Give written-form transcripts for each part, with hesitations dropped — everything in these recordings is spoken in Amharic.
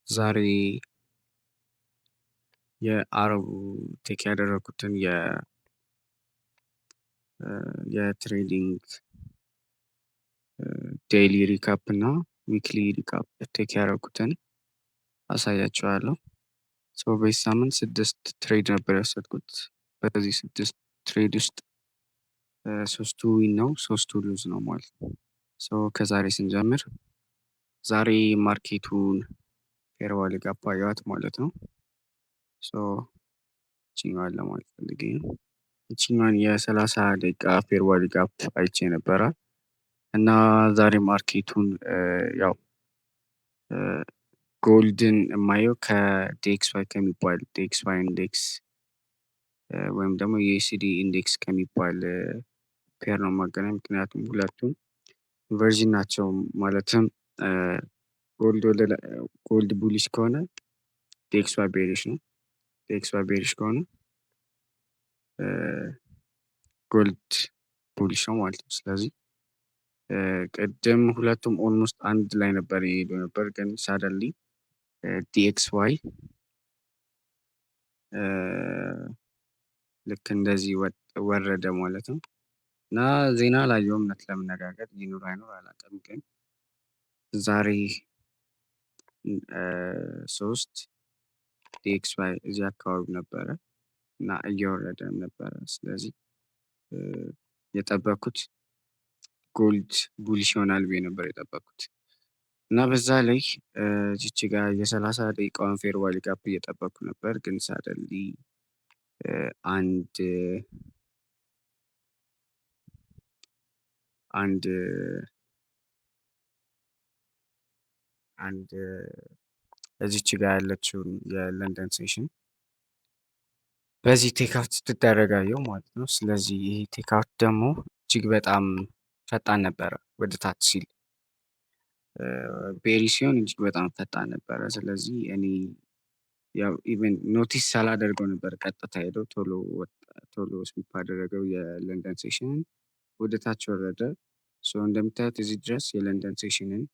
ዛሬ የአረቡ take ያደረኩትን የ trading daily recap እና weekly recap take ያደረኩትን አሳያችኋለሁ። So በዚህ ሳምንት ስድስት trade ነበር የወሰድኩት። በዚህ ስድስት trade ውስጥ ሶስቱ win ነው፣ ሶስቱ lose ነው ማለት ነው። So ከዛሬ ስንጀምር ዛሬ market ኡን fair value gap አየኋት ማለት ነው። So ይችኛዋን ለማለት ፈልጌ ነው። ይችኛዋን የ30 ደቂቃ fair value gap አይቼ ነበረ እና ዛሬ market ኡን ያው gold ን የማየው ከ DXY ከሚባል DXY index ወይም ደግሞ USD index ከሚባል pair ነው የማገናኝ። ምክንያቱም ሁለቱም inversion ናቸው። ማለትም gold bullish ከሆነ DXY bearish ነው። DXY bearish ከሆነ gold bullish ነው ማለት ነው። ስለዚህ ቅድም ሁለቱም almost አንድ ላይ ነበር የሄዱ ነበር፣ ግን suddenly DXY ልክ እንደዚህ ወረደ ማለት ነው። እና ዜና አላየሁም፣ እውነት ለመነጋገር ይኑር አይኑር አላውቅም። ግን ዛሬ ሶስት DXY እዚህ አካባቢ ነበረ እና እየወረደ ነበረ። ስለዚህ የጠበኩት gold bullish ይሆናል ብዬ ነበር የጠበኩት። እና በዛ ላይ እዚች ጋር የ30 ደቂቃዋን fair value gap እየጠበኩ ነበር፣ ግን suddenly አንድ አንድ አንድ እዚች ጋር ያለችውን የለንደን session በዚህ take out ስትደረግ አየሁ ማለት ነው። ስለዚህ ይሄ take out ደግሞ እጅግ በጣም ፈጣን ነበረ፣ ወደ ታች ሲል bearish ሲሆን እጅግ በጣም ፈጣን ነበረ። ስለዚህ እኔ ያው even notice ሳላደርገው ነበር ቀጥታ ሄደው ቶሎ ቶሎ sweep አደረገው፣ የለንደን session ን ወደ ታች ወረደ። So እንደምታዩት እዚህ ድረስ የለንደን session ን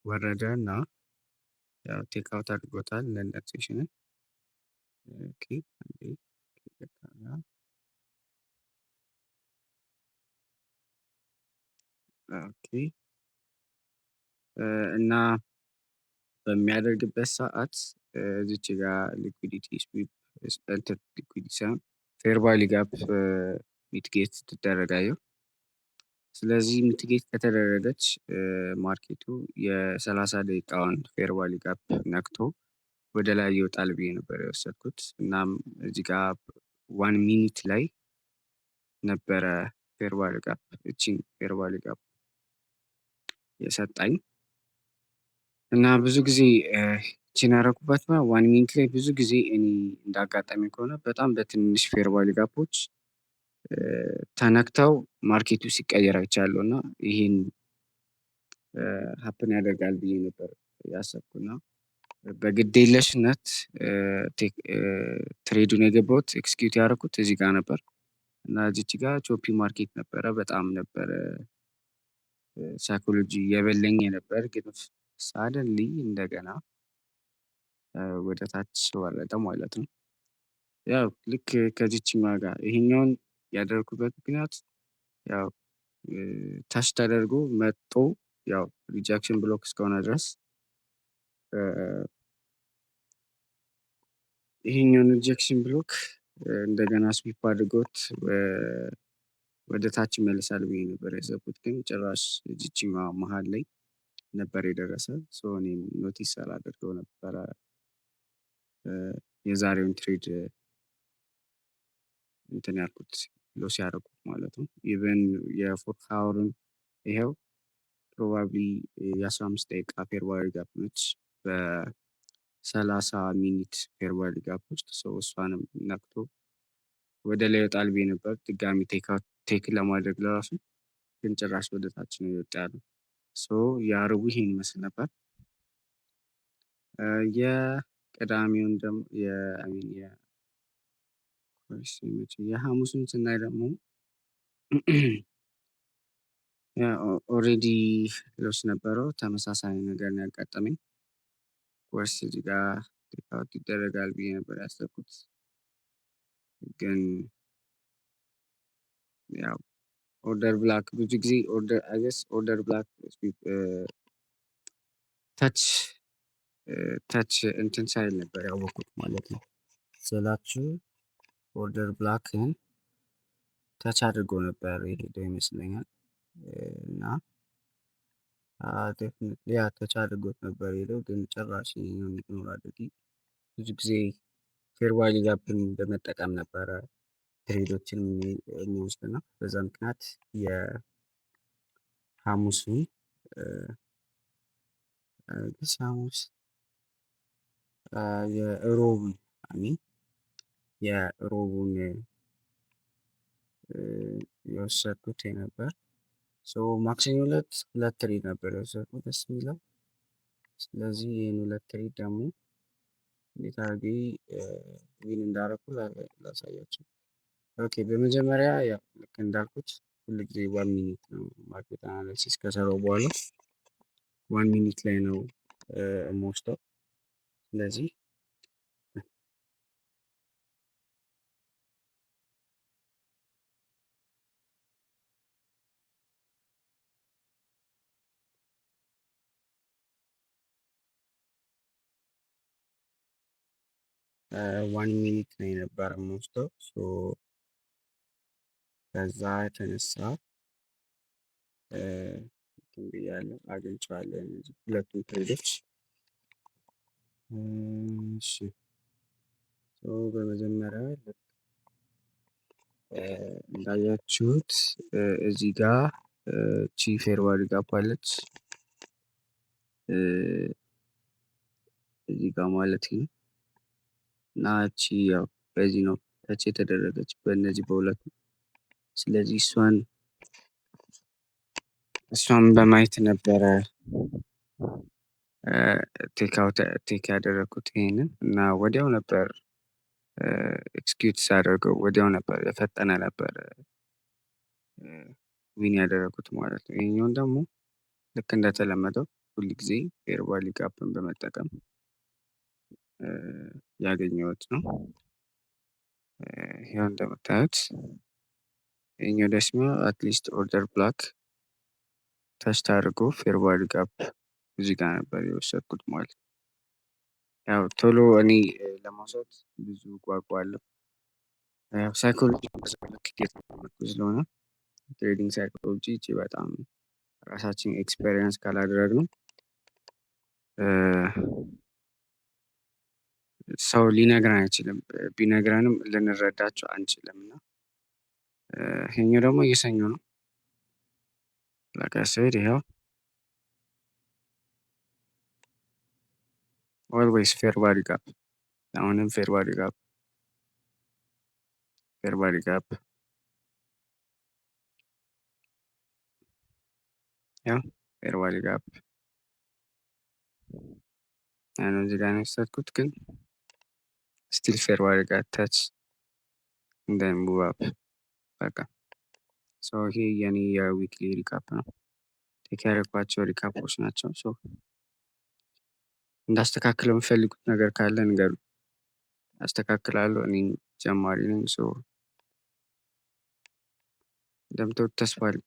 ወረደ እና ያው take out አድርጎታል ለንደን session ን። Okay፣ አንዴ፣ okay፣ እና በሚያደርግበት ሰዓት እዚች ጋር liquidity sweep፣ እንትን liquidity ሳይሆን fair value gap mitigate ስትደረግ አየሁ። ስለዚህ mitigate ከተደረገች market ኡ የ30 ደቂቃውን fair value gap ነክቶ ወደ ላይ ይወጣል ብዬ ነበር የወሰድኩት። እናም እዚህ ጋር 1 minute ላይ ነበረ fair value gap፣ እቺን fair value gap የሰጠኝ። እና ብዙ ጊዜ እቺን ያደረኩበት 1 minute ላይ ብዙ ጊዜ እኔ እንዳጋጣሚ ከሆነ በጣም በትንሽ fair value gap ኦች ተነክተው market ኡ ሲቀየር አይቻለሁ። እና ይህን happen ያደርጋል ብዬ ነበር ያሰብኩና በግዴለሽነት trade ኡን የገባሁት፣ execute ያደረኩት እዚህ ጋር ነበር። እና እዚች ጋር choppy market ነበረ፣ በጣም ነበረ psychology የበለኝ ነበር፣ ግን suddenly እንደገና ወደ ታች ወረደ ማለት ነው። ያው ልክ ከዚችኛዋ ጋር ይሄኛውን ያደረኩበት ምክንያት ያው touch ተደርጎ መጥቶ ያው rejection block እስከሆነ ድረስ ይሄኛውን rejection block እንደገና sweep አድርጎት ወደ ታች ይመልሳል ብዬ ነበር ያሰብኩት፣ ግን ጭራሽ እዚችኛዋ መሀል ላይ ነበር የደረሰ። So እኔም notice ሳላደርገው ነበረ የዛሬውን trade እንትን ያልኩት፣ loss ያደረኩት ማለት ነው። Even የ 4 hour ን ይኸው probably የ15 ደቂቃ fair value gap ነች በ30 minute fair value gap ውስጥ። So እሷንም ነክቶ ወደ ላይ ይወጣል ብዬ ነበር ድጋሚ take ለማድረግ ለራሱ፣ ግን ጭራሽ ወደ ታች ነው የወጣ ያለው። So የአርቡ ይሄን ይመስል ነበር። የቅዳሜውን ደግሞ I mean የሐሙሱን ስናይ ደግሞ Already loss ነበረው። ተመሳሳይ ነገር ነው ያጋጠመኝ። Of course እዚህ ጋር take out ይደረጋል ብዬ ነበር ያሰብኩት፣ ግን ያው order block ብዙ ጊዜ order I guess order block touch touch እንትን ሳይል ነበር ያወቅኩት ማለት ነው ስላችሁ order block ን touch አድርጎ ነበር የሄደው ይመስለኛል። እና yeah፣ touch አድርጎት ነበር የሄደው፣ ግን ጭራሽ ይሄኛውን ignore አድርጌ ብዙ ጊዜ fair value gap ን በመጠቀም ነበረ trade ኦችን የሚወስድ እና በዛ ምክንያት የሐሙሱን ሐሙስ የሮቡን I mean የሮቡን የወሰድኩት ነበር። So ማክሰኞ ዕለት ሁለት trade ነበር የወሰድኩት ደስ የሚለው። ስለዚህ ይህን ሁለት trade ደግሞ እንዴት አድርጌ win እንዳደረኩ ላሳያችሁ። Okay፣ በመጀመሪያ ያው ልክ እንዳልኩት ሁል ጊዜ 1 minute ነው market analysis ከሰራው በኋላ 1 minute ላይ ነው የምወስደው። ስለዚህ 1 minute ነው የነበረ የምወስደው። So ከዛ የተነሳ እንትን ብያለሁ፣ አግኝቼዋለሁ እነዚህ ሁለቱም trade ኦች። እሺ፣ so በመጀመሪያ ልክ እንዳያችሁት እዚህ ጋር ቺ fair value gap አለች እዚህ ጋር ማለት ነው። እና እቺ ያው በዚህ ነው touch የተደረገች በእነዚህ በሁለቱ። ስለዚህ እሷን በማየት ነበረ take out take ያደረኩት ይሄንን። እና ወዲያው ነበር execute ሳደርገው፣ ወዲያው ነበር፣ የፈጠነ ነበር win ያደረኩት ማለት ነው። ይሄኛውን ደግሞ ልክ እንደተለመደው ሁል ጊዜ fair value gap ን በመጠቀም ያገኘሁት ነው። ይሄው እንደምታዩት ይሄኛው ደስ የሚለው at least order block touch አድርጎ fair value gap እዚህ ጋር ነበር የወሰድኩት ማለት ነው። ያው ቶሎ እኔ ለመውሰድ ብዙ ጓጓለሁ። ያው psychology ልክ እየተማርኩ ስለሆነ trading psychology እቺ በጣም ራሳችን experience ካላደረግነው ሰው ሊነግረን አይችልም። ቢነግረንም ልንረዳቸው አንችልም። እና ይሄኛው ደግሞ የሰኞ ነው። Like I said፣ ይኸው always fair value gap፣ አሁንም fair value gap፣ fair value gap፣ ያው fair value gap ያን እዚህ ጋር ነው የወሰድኩት፣ ግን still fair value gap touch and then move up በቃ። So ይሄ የኔ የ weekly recap ነው። Take ያደረኳቸው recap ኦች ናቸው። So እንዳስተካክለው የምፈልጉት ነገር ካለ ንገሩ፣ አስተካክላለሁ። እኔም ጀማሪ ነኝ። So እንደምትወዱት ተስፋ አለኝ።